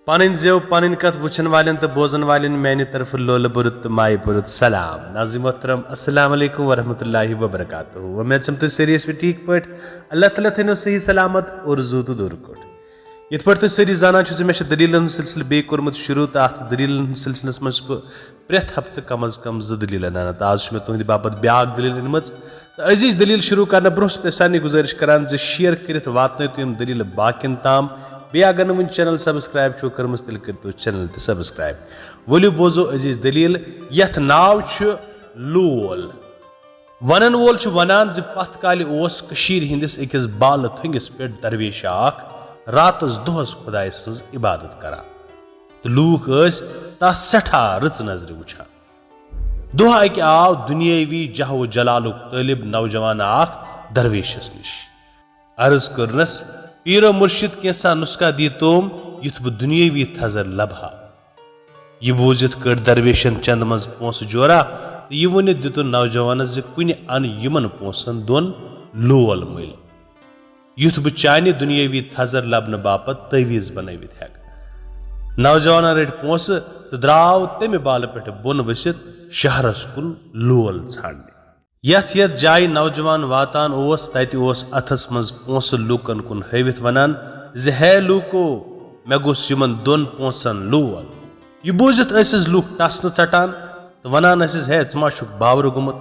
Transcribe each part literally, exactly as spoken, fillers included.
پنٕنۍ زیو، پنٕنۍ کتھ وٕچھن والٮ۪ن تہٕ بوزن والٮ۪ن میانہِ طرفہٕ لولہٕ بوٚرُت تہٕ مایہِ بوٚرُت سلام۔ ناظرین محترم، السلام علیکم ورحمۃ اللہ وبرکاتہ۔ وۄمید چھم تُہۍ سٲری ٲسِو ٹھیٖک پٲٹھۍ۔ اللہ تعالیٰ تھٲینو صحیح سلامت اور زوٗ تہٕ دوٗر کوٚٹ۔ یِتھ پٲٹھۍ تُہۍ سٲری زانان چھِو زِ مےٚ چھِ دٔلیٖلن ہُنٛد سلسلہٕ بیٚیہِ کوٚرمُت شروٗع، تہٕ اتھ دٔلیٖلن ہُنٛد سلسلس منٛز چھُس بہٕ پرٛٮ۪تھ ہفتہٕ کم از کم زٕ دٔلیٖلہٕ انان، تہٕ آز چھُ مےٚ تُہنٛدِ باپتھ بیاکھ دٔلیٖل أنمٕژ۔ تہٕ عزیز، دٔلیٖل شروٗع کرنہٕ برونٛہہ چھُس بہٕ سارنٕے گُزٲرِش کران زِ share کٔرِتھ واتنٲیِو تُہۍ یِم دٔلیٖلہٕ باقین تام۔ بیٚیہِ اگر نہٕ وُنہِ channel subscribe چھُو کٔرمٕژ، تیٚلہِ کٔرۍتو channel تہِ subscribe۔ ؤلِو بوزو عزیز دٔلیٖل، یَتھ ناو چھُ لول۔ ونن وول چھُ ونان زِ پتھ کالہِ اوس کٔشیٖرِ ہٕنٛدِس أکِس بالہٕ تھٔنگِس پٮ۪ٹھ درویشہ اکھ راتس دۄہس خۄدایہِ سٕنٛز عبادت کران، تہٕ لوٗکھ ٲسۍ تس سٮ۪ٹھاہ رٕژ نظرِ وُچھان۔ دۄہ اکہِ آو دُنیٲوی جاہ و جلالُک طٲلب نوجوان اکھ درویشس نِش۔ عرض کٔرنس، "پیٖر و مُرشِد، کینٛژھا نُسخہ دیٖتوم، یُتھ بہٕ دُنیٲوی تھزر لبہٕ ہا۔" یہِ بوٗزِتھ کٔڑ درویشن چندٕ منٛز پونٛسہٕ جورا، تہٕ یہِ ؤنِتھ دِتُن نوجوانس زِ کُنہِ اَن یِمن پونٛسن دۄن لول مٔلۍ، یُتھ بہٕ چانہِ دُنیٲوی تھزر لبنہٕ باپتھ تعویذ بنٲوِتھ ہٮ۪کہٕ۔ نوجوانن رٔٹۍ پونٛسہٕ تہٕ درٛاو تمہِ بالہٕ پٮ۪ٹھٕ بۄن ؤسِتھ شہرس کُن لول ژھانٛڈنہِ۔ یتھ یتھ جایہِ نوجوان واتان اوس، تتہِ اوس اتھس منٛز پونٛسہٕ لوٗکن کُن ہٲوِتھ ونان زِ، "ہے لوٗکو، مےٚ گوٚژھ یِمن دۄن پونٛسن لول۔" یہِ بوٗزِتھ ٲسِس لوٗکھ ٹس نہٕ ژٹان تہٕ ونان ٲسِس، "ہے، ژٕ ما چھُکھ باورٕ گوٚمُت؟"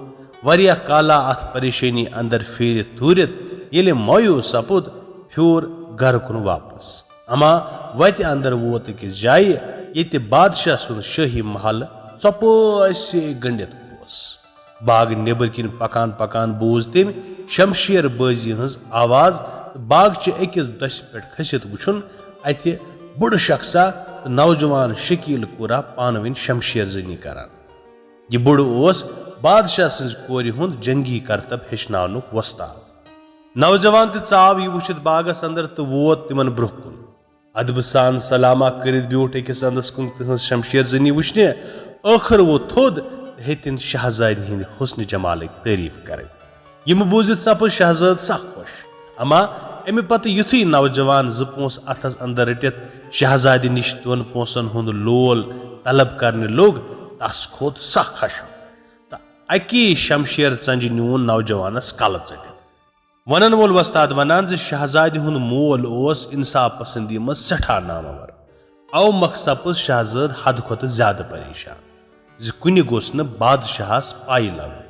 واریاہ کالا اتھ پریشٲنی اندر پھیٖرِتھ تھوٗرِتھ ییٚلہِ مایوٗس سپُد، پھیوٗر گرٕ کُن واپس۔ اما وتہِ اندر ووت أکِس جایہِ، ییٚتہِ بادشاہ سُنٛد شٲہی محل ژۄپٲسۍ گٔنڈِتھ اوس۔ باغ نیبر کِنۍ پکان پکان بوٗز تٔمۍ شمشیر بٲزی ہٕنٛز آواز تہٕ باغ چہِ أکِس دۄسہِ پٮ۪ٹھ کھٔسِتھ وُچھُن اتہِ بُڈٕ شخصا تہٕ نوجوان شکیل کورا پانہٕ ؤنۍ شمشیر زنی کران۔ یہِ بُڈٕ اوس بادشاہ سٕنٛزِ کورِ ہُنٛد جنگی کرتب ہیٚچھناونُک وۄستاد۔ نوجوان تہِ ژاو یہِ وُچھِتھ باغس اندر تہٕ ووت تِمن برونٛہہ کُن۔ ادبہٕ سان سلامہ کٔرِتھ بیوٗٹھ أکِس اندس کُن تہنٛز شمشیر زنی وٕچھنہِ۔ ٲخٕر ووت تھوٚد تہٕ ہیٚتِن شہزادِ ہٕنٛدِ حسنِ جمالٕکۍ تعریف کرٕنۍ۔ یِم بوٗزِتھ سپٕز شہزٲد سخ خۄش۔ اما امہِ پتہٕ یُتھُے نوجوان زٕ پونٛسہٕ اتھس اندر رٔٹِتھ شہزادِ نِش دۄن پونٛسن ہُنٛد لول طلب کرنہِ لوٚگ، تس کھوٚت سخ خشم تہٕ اکی شمشیر ژنجہِ نیوٗن نوجوانس کلہٕ ژٔٹِتھ۔ ونن وول وۄستاد ونان زِ شہزادِ ہُنٛد مول اوس انصاف پسندی منٛز سٮ۪ٹھاہ نامور۔ او مۄکھ سپٕز شہزٲد حد کھۄتہٕ زیادٕ پریشان زِ کُنہِ گوٚژھ نہٕ بادشاہس پے لگُن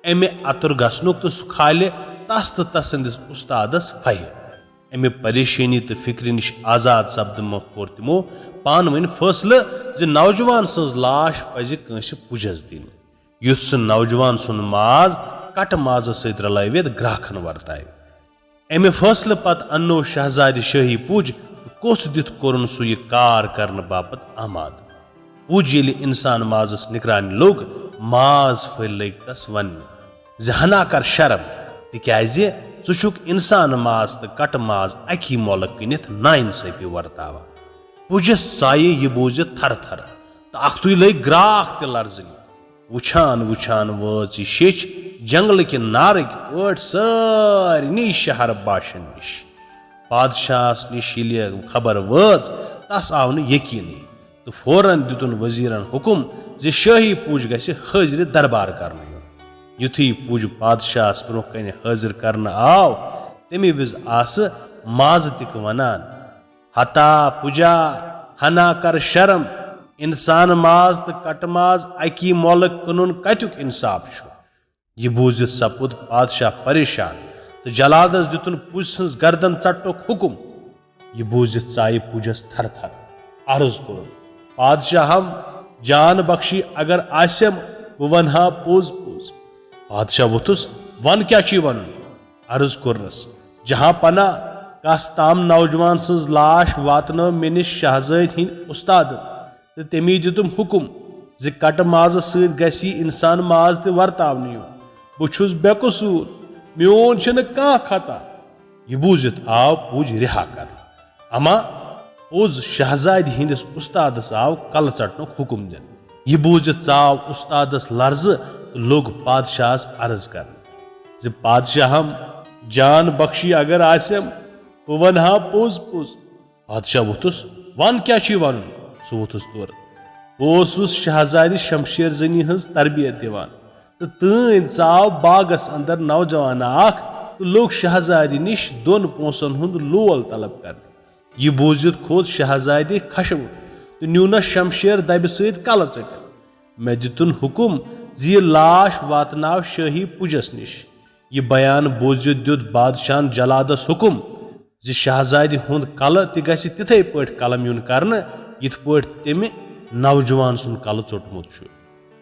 امہِ اتُر گژھنُک تہٕ سُہ کھالہِ تس تہٕ تسٕندِس استادس پھہہِ۔ امہِ پریشٲنی تہٕ فکرِ نِش آزاد سپدٕ مۄکھ کوٚر تِمو پانہٕ ؤنۍ فٲصلہٕ زِ نوجوان سٕنٛز لاش پزِ کٲنٛسہِ پُجس دِنۍ، یُتھ سُہ نوجوان سُنٛد ماز کٹہٕ مازس سۭتۍ رلٲوِتھ گراکھن ورتاوِ۔ امہِ فٲصلہٕ پتہٕ اننوو شہزادِ شٲہی پُج تہٕ کوٚژھ دِتھ کوٚرُن سُہ یہِ کار کرنہٕ باپتھ آمادٕ۔ پُج ییٚلہِ انسان مازس نِکرانہِ لوٚگ، ماز پھٔلۍ لٔگۍ تس وننہِ زِ، "ہنا کر شرم، تِکیازِ ژٕ چھُکھ انسان ماز تہٕ کٹہٕ ماز اکی مۄلہٕ کٕنِتھ ناانصٲفی ورتاوان۔" پُجس ژایہِ یہِ بوٗزِتھ تھرٕ تھرٕ تہٕ اکھتُے لٔگۍ گراکھ تہِ لرزٕنہِ۔ وُچھان وُچھان وٲژ یہِ شیٚچھ جنگلہٕ کہِ نارٕکۍ پٲٹھۍ سارنٕے شہر باشن نِش۔ پادشاہس نِش ییٚلہِ خبر وٲژ، تس آو نہٕ یقینٕے تہٕ فوراً دِتُن وزیرن حکم زِ شٲہی پُج گژھِ حٲضرِ دربار کرنہٕ یُن۔ یُتھُے پُج پادشاہس برونٛہہ کنہِ حٲضر کرنہٕ آو، تمہِ وِزِ آسہٕ مازٕ تِکہٕ ونان، "ہتا پُجا، ہنا کر شرم، انسان ماز تہٕ کٹہٕ ماز اکی مۄلہٕ کٕنُن کتیُک انصاف چھُ؟" یہِ بوٗزِتھ سپُد پادشاہ پریشان تہٕ جلادس دِتُن پُج سٕنٛز گردن ژٹنُک حکم۔ یہِ بوٗزِتھ ژایہِ پُجس تھر تھر۔ عرض کوٚرُن، "پادشاہم، جان بخشی اگر آسٮ۪م، بہٕ ونہٕ ہا پوٚز پوٚز۔" پادشاہ ووٚتھُس، "ون کیٛاہ چھُے ونُن؟" عرض کوٚرنس، "جہاں پناہ، کس تام نوجوان سٕنٛز لاش واتنٲو مےٚ نِش شہزٲدۍ ہٕنٛدۍ اُستادن تہٕ تٔمی دِتُم حُکُم زِ کٹہٕ مازس سۭتۍ گژھِ یہِ انسان ماز تہِ ورتاونہٕ یُن۔ بہٕ چھُس بے قصوٗر، میون چھُنہٕ کانٛہہ خطا۔" یہِ بوٗزِتھ آو پُج رِہا کرنہٕ۔ اما پوٚز شہزادِ ہٕنٛدِس اُستادس آو کلہٕ ژٹنُک حُکُم دِنہٕ۔ یہِ بوٗزِتھ ژاو اُستادس لرزٕ تہٕ لوٚگ پادشاہس عرض کرنہِ زِ، "پادشاہم، جان بخشی اگر آسٮ۪م، بہٕ ونہٕ ہا پوٚز پوٚز۔" پادشاہ ووٚتھُس، وَن کیٛاہ چھُے وَنُن؟ سُہ ووٚتھُس تورٕ۔ بہٕ اوسُس شہزادِ شمشیر زنی ہٕنٛز تربیت دِوان، تہٕ تۭنۍ ژاو باغس اندر نوجوان اکھ تہٕ لوٚگ شہزادِ نِش دۄن پونٛسن ہُنٛد لول طلب کرنہِ۔ یہِ بوٗزِتھ کھوٚت شہزادِ خشم تہٕ نیوٗنس شمشیر دبہِ سۭتۍ کلہٕ ژٔٹِتھ۔ مےٚ دِتُن حُکُم زِ یہِ لاش واتناو شٲہی پُجس نِش۔ یہِ بیان بوٗزِتھ دیُت بادشاہن جلادس حُکُم زِ شہزادِ ہُنٛد کلہٕ تہِ گژھِ تِتھے پٲٹھۍ قلم یُن کرنہٕ، یِتھ پٲٹھۍ تٔمۍ نوجوان سُنٛد کلہٕ ژوٚٹمُت چھُ۔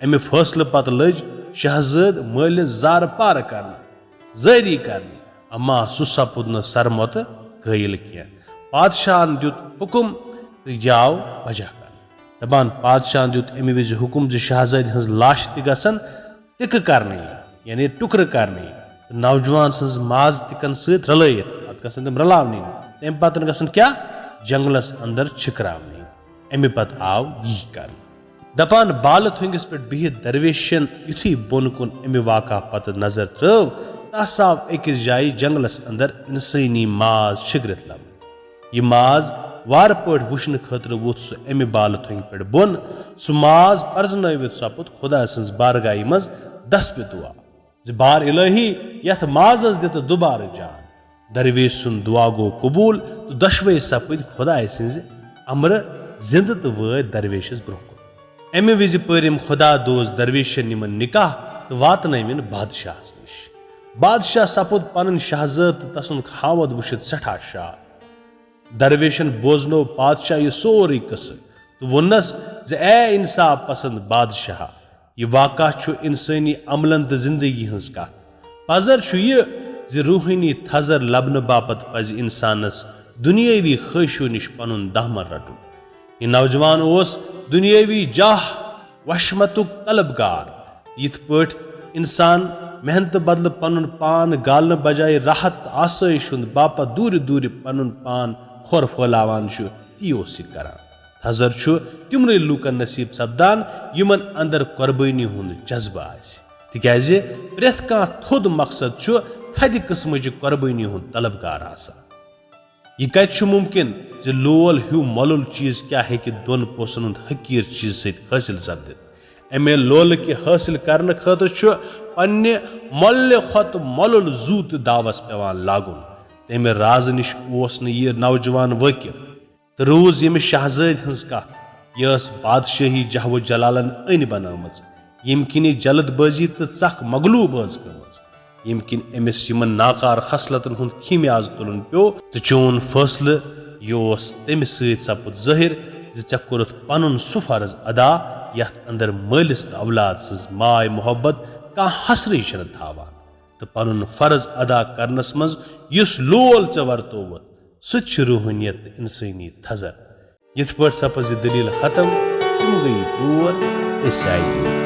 امہِ فٲصلہٕ پتہٕ لٔج شہزٲد مٲلِس زارٕ پارٕ کرنہٕ، زٲری کرنہٕ، اما سُہ سپُد نہٕ سرمۄتہٕ قٲیِل کینٛہہ۔ پادشاہن دیُت حُکُم تہٕ یہِ آو بجا کرنہٕ۔ دپان پادشاہن دیُت امہِ وِزِ حُکُم زِ شہزادِ ہٕنٛز لاشہِ تہِ گژھن تِکہٕ کرنہٕ یِنۍ، یعنی ٹُکرٕ کرنہٕ یِنۍ، تہٕ نوجوان سٕنٛز ماز تِکن سۭتۍ رلٲیِتھ پتہٕ گژھن تِم رلاونہٕ یِنۍ۔ تمہِ پتہٕ گژھن کیٛاہ؟ جنگلس اندر چھِکراونہٕ یِنۍ۔ امہِ پتہٕ آو یی کرنہٕ۔ دپان بالہٕ تھوٚنگِس پٮ۪ٹھ بِہِتھ درویشن یُتھُے بۄن کُن امہِ واقعہ پتہٕ نظر ترٲو، تس آو أکِس جایہِ جنگلس اندر انسٲنی ماز چھِکرِتھ لبنہٕ۔ یہِ ماز وارٕ پٲٹھۍ وٕچھنہٕ خٲطرٕ ووٚتھ سُہ امہِ بالہٕ تھوٚنگہِ پٮ۪ٹھ بۄن۔ سُہ ماز پرزنٲوِتھ سپُد خۄداے سٕنٛز بارگاہہِ منٛز دسپِ دُعا زِ بار الہی، یتھ مازس دِ تہٕ دُبارٕ جان۔ درویش سُنٛد دُعا گوٚو قبوٗل تہٕ دۄشوے سپٕدۍ خۄداے سٕنٛزِ امرٕ زِنٛدٕ تہٕ وٲتۍ درویشس برٛونٛہہ کُن۔ امہِ وِزِ پٲرِم خۄدا دوست درویشن یِمن نکاح تہٕ واتنٲوِن بادشاہس نِش۔ بادشاہ سپُد پنٕنۍ شہزٲد تہٕ تسُنٛد خاوند وٕچھِتھ سٮ۪ٹھاہ شاد۔ درویشن بوزنوو پادشاہ یہِ سورُے قصہٕ تہٕ ووٚننس زِ اے انصاف پسند بادشاہ، یہِ واقعہ چھُ انسٲنی عملن تہٕ زندگی ہٕنٛز کتھ۔ پزر چھُ یہِ زِ روحٲنی تھزر لبنہٕ باپتھ پزِ انسانس دنیٲوی خٲہشو نِش پنُن دامن رٹُن۔ یہِ نوجوان اوس دنیٲوی جاہ وشمتُک طلبگار۔ یِتھ پٲٹھۍ انسان محنتہٕ بدلہٕ پنُن پان گالنہٕ بجایہِ راحت تہٕ آسٲیِش ہُنٛد باپتھ دوٗرِ دوٗرِ پنُن پان کھۄر پھٲلاوان چھُ، تی اوس یہِ کران۔ تھزر چھُ تِمنٕے لوٗکن نصیٖب سپدان، یِمن اندر قۄربٲنی ہُنٛد جذبہٕ آسہِ، تِکیازِ پرٛٮ۪تھ کانٛہہ تھوٚد مقصد چھُ تھدِ قٕسمٕچہِ قۄربٲنی ہُنٛد طلبگار آسان۔ یہِ کتہِ چھُ مُمکِن زِ لول ہیوٗ مۄلُل چیٖز کیٛاہ ہیٚکہِ دۄن پونٛسن ہُنٛد حقیٖر چیٖزٕ سۭتۍ حٲصِل سپدِتھ؟ امے لولہٕ کہِ حٲصِل کرنہٕ خٲطرٕ چھُ پننہِ مۄلہِ کھۄتہٕ مۄلُل زُو تہِ داوس پٮ۪وان لاگُن۔ تمہِ رازٕ نِش اوس نہٕ یہِ نوجوان وٲقف۔ تہٕ روٗز ییٚمہِ شہزٲدۍ ہٕنٛز کتھ، یہِ ٲس بادشٲہی جاہ و جلالن أنۍ بنٲومٕژ، ییٚمہِ کِنۍ یہِ جلد بٲزی تہٕ ژکھ مغلوب ٲس گٔمٕژ، ییٚمہِ کِنۍ أمِس یِمن ناکار خصلتن ہُنٛد خیمیاز تُلُن پیوٚو۔ تہٕ چون فٲصلہٕ یہِ اوس تمہِ سۭتۍ سپُد ظٲہِر زِ ژےٚ کوٚرُتھ پنُن سُہ فرض ادا، یتھ اندر مٲلِس تہٕ اولاد سٕنٛز ماے محبت کانٛہہ حسرٕے چھنہٕ تھاوان۔ تہٕ پنُن فرض ادا کرنس منٛز یُس لول ژےٚ ورتووُتھ، سُہ تہِ چھُ روحٲنیت تہٕ انسٲنی تھزر۔ یِتھ پٲٹھۍ سپٕز یہِ دٔلیٖل ختم، تِم گٔیہِ تور، أسۍ آیہِ یور۔